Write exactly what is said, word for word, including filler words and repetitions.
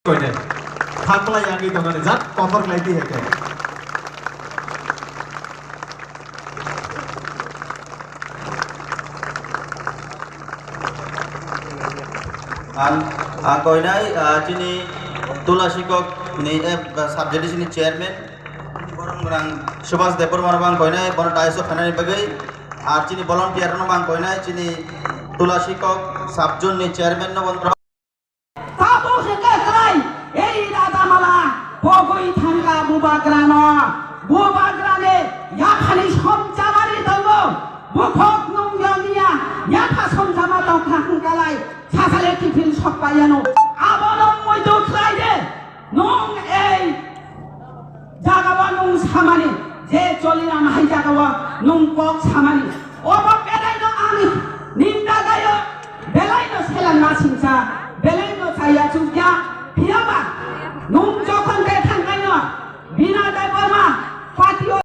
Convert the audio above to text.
Koine. Thanglai yangwi tongnani jat kotor khlai di heke. Ang, ang koinai, ah, chini Tula Sikok ni, eh, subject ni chairman, borok mrang Subhas Debbarma no bang koinai, bono daiso khanani bagwi, ar chini volunteer no bang koinai, chini Tula Sikok subzone ni chairman no bono. Tabuk hwnkhe kwlai, ei Rajamala pogwi thangkha bubagrano, bubagrani yaphani somchamani tongo, bukhuk nung yoniya yapha somchama tongkha hwnkhalai, sasale tiphil sokpaiyano, abono muitu khlai de, nung ei Jagao nwng samani, je choliram hai jagao nwng kok samani. Obo belaino ang ninda gayo, belaino seleng ma singsa, belaino chaya chukya, phiyaba nwng jokhon de thangkaino, bina da